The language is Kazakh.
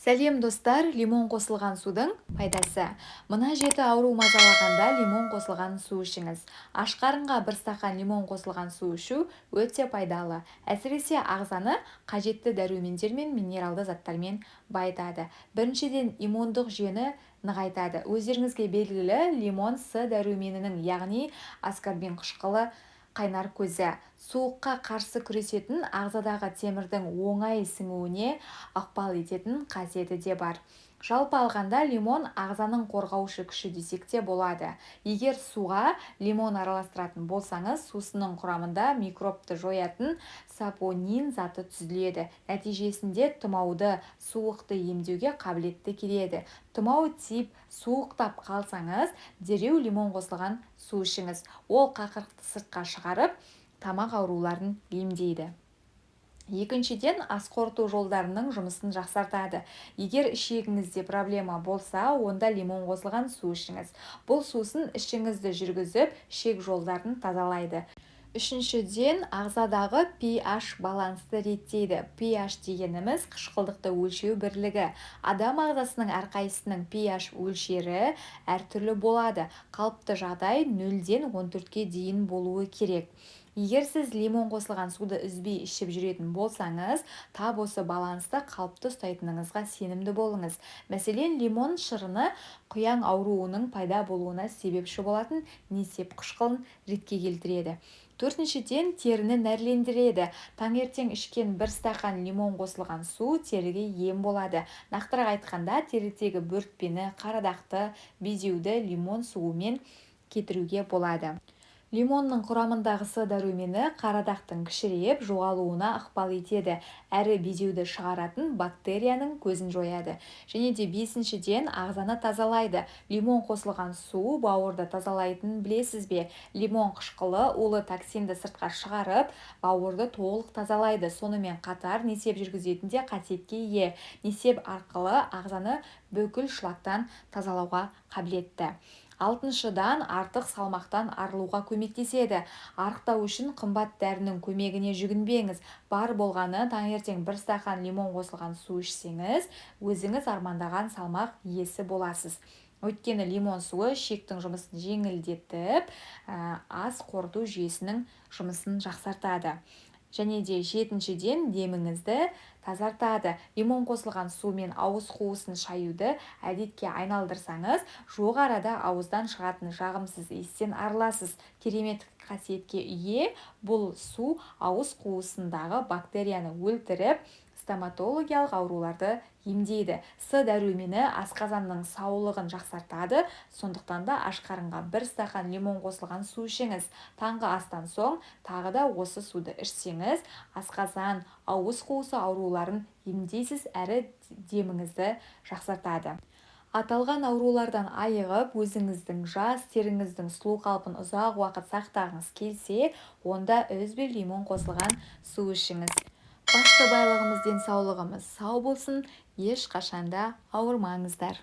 Сәлем, достар! Лимон қосылған судың пайдасы. Мына жеті ауру мазалағанда лимон қосылған су ішіңіз. Аш қарынға бір стақан лимон қосылған су ішу өте пайдалы. Әсіресе ағзаны қажетті дәрумендер мен минералды заттармен байытады. Біріншіден, иммундық жүйені нығайтады. Өздеріңізге белгілі, лимон С дәруменінің, яғни аскорбин қышқылы қайнар көзі. Суыққа қарсы күресетін, ағзадағы темірдің оңай сіңуіне ықпал ететін қасиеті де бар. Жалпы алғанда, лимон ағзаның қорғаушы күші десек те болады. Егер суға лимон араластыратын болсаңыз, сусынның құрамында микробты жоятын сапонин заты түзіледі. Нәтижесінде тұмауды, суықты емдеуге қабілетті келеді. Тұмау тиіп, суықтап қалсаңыз, дереу лимон қосылған су ішіңіз. Ол қақырықты сыртқа шығарып, тамақ ауруларын емдейді. Екіншіден, ас қорыту жолдарының жұмысын жақсартады. Егер ішегіңізде проблема болса, онда лимон қосылған су ішіңіз. Бұл сусын ішіңізді жүргізіп, ішек жолдарын тазалайды. Үшіншіден, ағзадағы pH балансты реттейді. pH дегеніміз – қышқылдықты өлшеу бірлігі. Адам ағзасының әрқайсысының pH мөлшері әртүрлі болады. Қалыпты жағдай 0-ден 14-ке дейін болуы керек. Егер сіз лимон қосылған суды үзбей ішіп жүретін болсаңыз, тап осы балансты қалыпты ұстайтыныңызға сенімді болыңыз. Мәселен, лимон шырыны құяң ауруының пайда болуына себепші болатын несеп қышқылын ретке келтіреді. Төртіншіден, теріні нәрлендіреді. Таңертең ішкен бір стақан лимон қосылған су теріге ем болады. Нақтырақ айтқанда, терідегі бөртпені, қарадақты, безеуді лимон суымен кетіруге болады. Лимонның құрамындағы С дәрумені қарадақтың кішірейіп, жоғалуына ықпал етеді әрі безеуді шығаратын бактерияның көзін жояды. Және де бесіншіден, ағзаны тазалайды. Лимон қосылған су бауырды тазалайтынын білесіз бе? Лимон қышқылы улы токсинді сыртқа шығарып, бауырды толық тазалайды. Сонымен қатар несеп жүргізетін де қасиетке ие. Несеп арқылы ағзаны бүкіл шлактан тазалауға қабілетті. Алтыншыдан, артық салмақтан арылуға көмектеседі. Арықтау үшін қымбат дәрінің көмегіне жүгінбеңіз. Бар болғаны таңертең бір стақан лимон қосылған су ішсеңіз, өзіңіз армандаған салмақ иесі боласыз. Өйткені лимон суы ішектің жұмысын жеңілдетіп, ас қорыту жүйесінің жұмысын жақсартады. Және де жетіншіден, деміңізді тазартады. Лимон қосылған сумен ауыз қуысын шаюды әдетке айналдырсаңыз, жуық арада ауыздан шығатын жағымсыз иістен арыласыз. Керемет қасиетке ие бұл су ауыз қуысындағы бактерияны өлтіріп, стоматологиялық ауруларды емдейді. С дәрумені асқазанның саулығын жақсартады. Сондықтан да аш қарынға бір стақан лимон қосылған су ішіңіз. Таңғы астан соң тағы да осы суды ішсеңіз, асқазан, ауыз қуысы ауруларын емдейсіз әрі деміңізді жақсартады. Аталған аурулардан айығып, өзіңіздің жас теріңіздің сұлу қалпын ұзақ уақыт сақтағыңыз келсе, онда үзбей лимон қосылған су ішіңіз. Басты байлығымыз – денсаулығымыз. Сау болсын, ешқашанда ауырмаңыздар!